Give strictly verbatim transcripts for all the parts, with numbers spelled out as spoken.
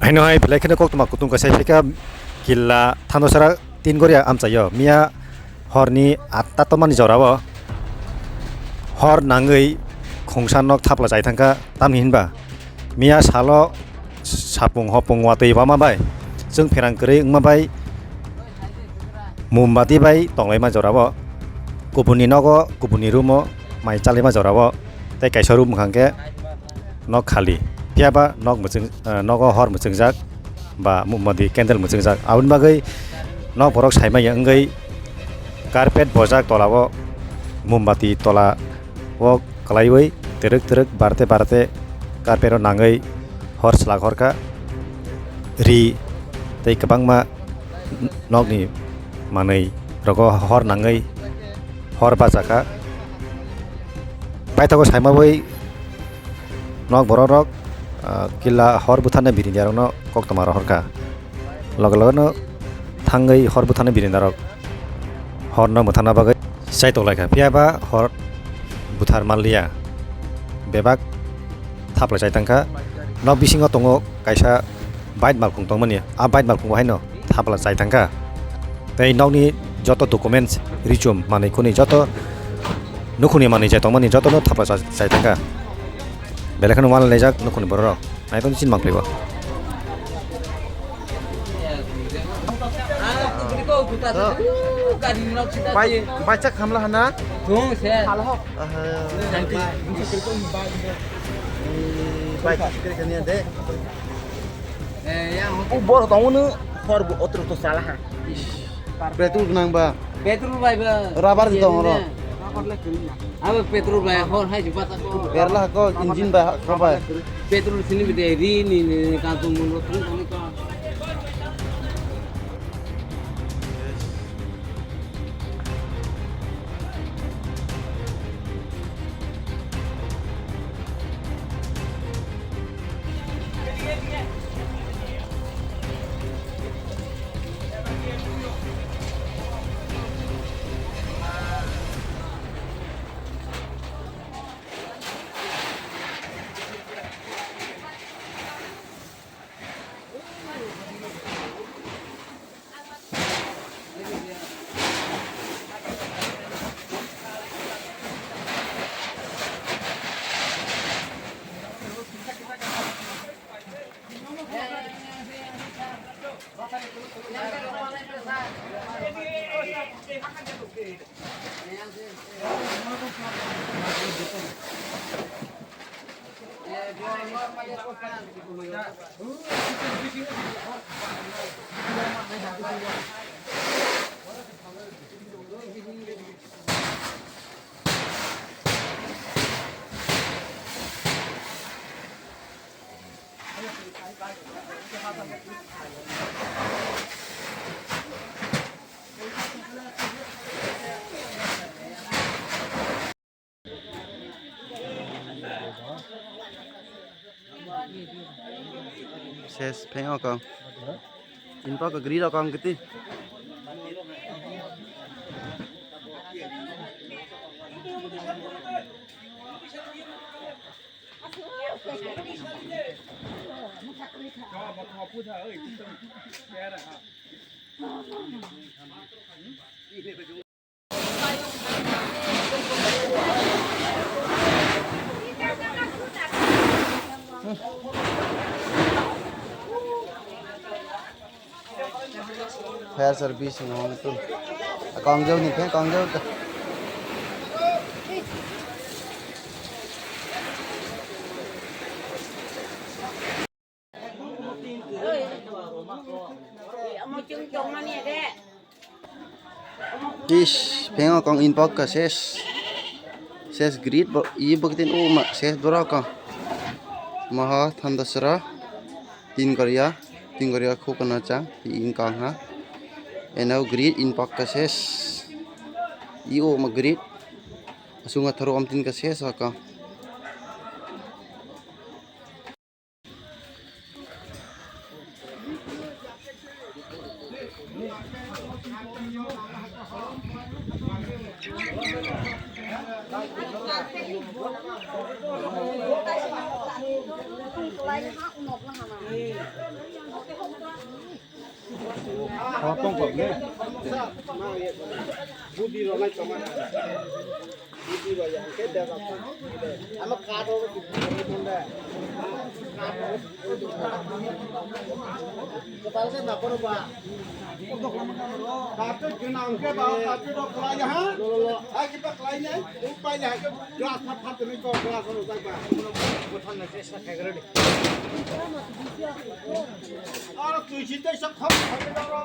Haino hai belai kheno koktwma kutung kaisa phaikha killa Thandosara Tingoria amchaio. Miya horni atta tomani jorao hor nangwi khungsa nok thapla chai thangkha, tamni hinba miya salo sapung hopung watwi wama bai chwng pherang kwrwi wngma bai mombati bai tonglaima jorao, kubunni nogo, kubunni room-o mai chalaima jorao, tei kaisa room wngkha khe nok khali, phiyaba nok mwchwng, eh, nogo hor mwchwngjak ba mombati candle mwchwngjak. Aboni bagwi nok borok saimanya wngwi carpet bojak tolao, mombati tolao kwlaiwi twrwk twrwk barte barte carpet-o nangwi hor swlak horkha. Ri tei kwbangma nokni manwi rogo hor nangwi hor bachakha. Paithago saimawi nok borok rok, ah, killa hor butharnai birindiarokno koktwma rohorkha. Loge loge no thangwi hor butharnai birindiarok horno mwthangna bagwi chai tonglaikha. Phiyaba hor buthar manliya, bebak thapla chai thangkha. Nok bisingo tongo kaisa bike malkhung tongmani, a bike malkhungo haino thapla chai thangkha. Tei nokni joto documents, richum, manwi khuni joto nukhungni manwi je tongmani jotono thapla cha-, chai thangkha. Belai kheno uanlaijak nukhungni bororok. Naitong chini mangpli bo. Bai, bai chak hamla hana? Aha. Bai chak kiri kani ade. U bor tong unu hor bu otro to sala ha. Petrol nang ba. Petrol bai ba. Rubber di tong ro. Abo petrol bai hor hai jupa ta ko. Berla ko engine bai ha bai. Petrol sini bide ri ni ni ni ka tu mun ro tu ni ka. Ses pheng o kong. Inpa ko gri ro kong kiti. Fire service ni hong tu. Kong jau ni phe, kong jau ta. Tis, phengo kong in pok ka ses. Ses grit bo, i bok tin u ma ses borok ko. Maha Thandasara, tin koria, tin koria khu kana chang, i in kang ha. Eno grit in pok ka ses. I u ma grit. Asunga tharo om tin ka ses ha ka. Tongkok ne? Budi rok nai tongma. Budi rok yang ke da da. Ama ka do. Kapal ke na poro ba. Kapal ke na ke ba, kapal rok kelai ha. Lo, lo, lo. Ai kita kelai ne. Upai ya ke glass phat phat ni ko glass ro sai ba. Aro tui si te sak khap khap ro.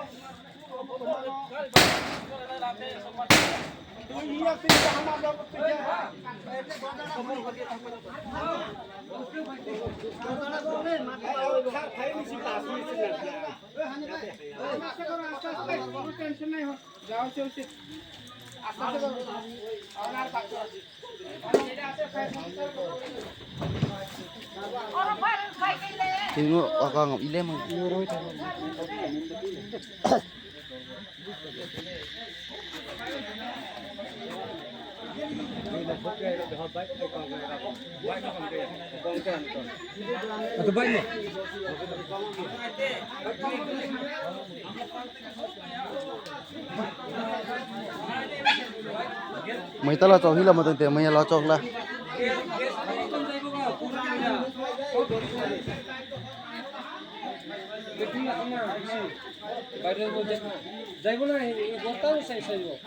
Tingo okang ile mo. Mai tala chok hila matang te mai la chok la. Jaibo na, borta sai sai bo.